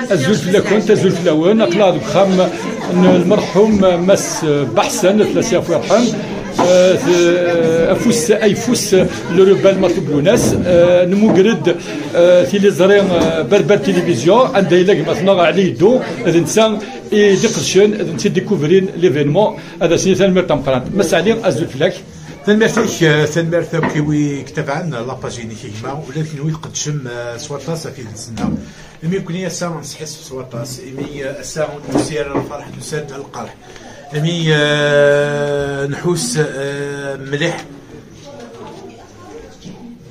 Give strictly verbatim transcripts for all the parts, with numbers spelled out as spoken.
Azul fell-akent, azul fell-awen. Aql-aɣ deg uxxam n lmerḥum Mass Baḥsen, At Lasi ɣef yerḥem. Eh, t-, afus, ayeffus n Urubal Matub Lunas. Eh, nemmuger-d, eh, tiliẓri, eh, Berber Télévision, anda yella gma-tneɣ Ɛli Yeddu, d netta i d-iqedcen, d netta i d-ikuvrin l'événement. Ad as-nini tanemmirt tameqqrant. Mass Ɛli, azul fell-ak. Tanemmirt-ik, eh, tanemmirt akk i wi yettabaɛen la page-inek a gma, ula d kenwi tqeddcem, eh, s waṭas ɣef yidles-nneɣ. Imi nekkni ass-a nesḥissef s waṭas, imi, eh, ass-a ur d-nusi ara lferḥ, nusa-d lqerḥ. Imi, eh, nḥus, eh, mliḥ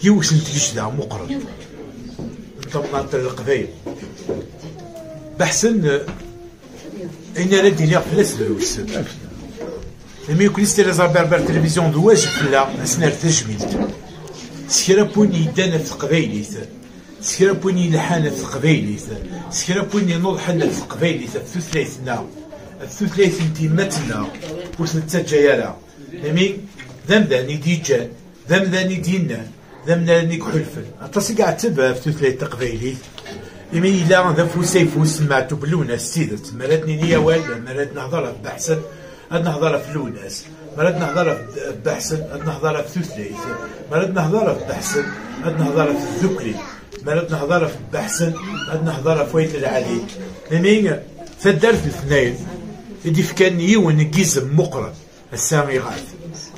yiwet n tgejda meqqren n temnaḍt n Leqbayel. Baḥsen, eh, ayen ara d-iniɣ fell-as drus. Imi nekkni s Tiliẓri Berber Télévision d wajeb fell-aɣ ad s-nerr tajmilt s kra n win yeddan ɣef teqbaylit, s kra n win yelḥan ɣef teqbaylit, s kra n win inuḍḥen ɣef teqbaylit, ɣef tutlayt-nneɣ, ɣef tutlayt n tyemmat-nneɣ, ur t-nettaǧǧa ara. Imi d amdan i d-yeǧǧan, d amdan i d-yennan, d amdan i iḥulfen. Aṭas i iɛetteb ɣef tutlayt taqbaylit, imi yella d afus ayeffus n Meɛtub Lwennas s tidet. Mi ara d-nini awal, mi ara d-nehḍer ɣef Baḥsen, ad nehḍer ɣef Lwennas. Mi ara d-nehḍer ɣef Baḥsen, ad nehḍer ɣef tutlayt. Mi ara d-nehḍer ɣef Baḥsen, ad nehḍer ɣef tdukli. Mi ara d-nehḍer ɣef Baḥsen, ad nehḍer ɣef Wayt Lɛali. Imi taddart n Tnayen i d-ifkan yiwen n yizem meqqren. Ass-a iɣab.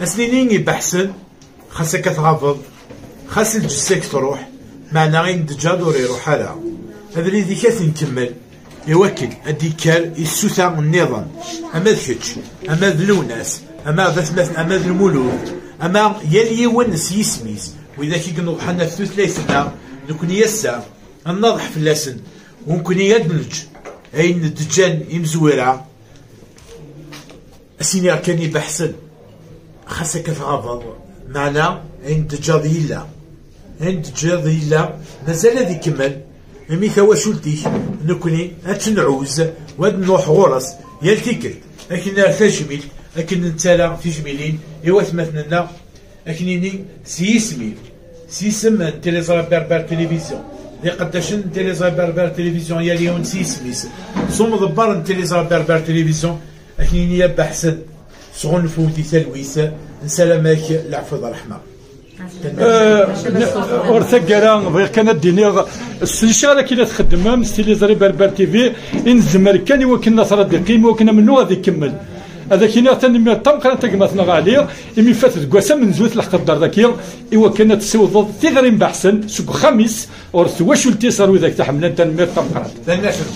Ad s-nini i Baḥsen, xas akka tɣabeḍ, xas lǧessa-k truḥ, meɛna ayen d-teǧǧaḍ ur iruḥ ara. Abrid-ik ad t-nkemmel, i wakken ad d-ikker i tsuta nniḍen, ama d kečč, ama d Lwennas, ama d atmaten, ama d Lmulud, ama yal yiwen s yisem-is, widak i inuḍḥen ɣef tutlayt-nneɣ, nekkni ass-a ad naḍeḥ fell-asen, u nekkni ad neǧǧ ayen d-ǧǧan imezwura. Ad s-iniɣ kan i Baḥsen, xas akka tɣabeḍ, meɛna ayen d-teǧǧaḍ yella. Ayen d-teǧǧiḍ yella, mazal ad ikemmel, imi tawacult-ik, nekkni, ad tt-nɛuz, u ad nruḥ ɣur-s, yal tikkelt, akken nerr tajmilt, akken nettarra tijmilin i watmaten-nneɣ, ad k-nini s yisem-iw, s yisem n Tiliẓri Berber Télévision, d iqeddacen n Tiliẓri Berber Télévision, yal yiwen s yisem-is, s umḍebber n Tiliẓri Berber Télévision, ad k-nini a Baḥsen, sɣunfu di talwit, nessaram-ak leɛfu d ṛṛeḥma. Eh, n-, ur taggara, bɣiɣ kan ad d-iniɣ, s lecɣal akken ad txeddmem s Tiliẓri Berber T V, i nezmer kan i wakken ad t-rad iqqim, i wakken amennuɣ ad ikemmel. Ad ak-iniɣ tanemmirt tameqqrant a gma-tneɣ Ɛli, imi fat deg wass amenzu tleḥqeḍ-d ar daki, i wakken ad tessiwḍeḍ tiɣri n Baḥsen seg uxxam-is ɣer twacult-is ɣer widak t-iḥemmlen, tanemmirt tameqqrant. Tanemmirt.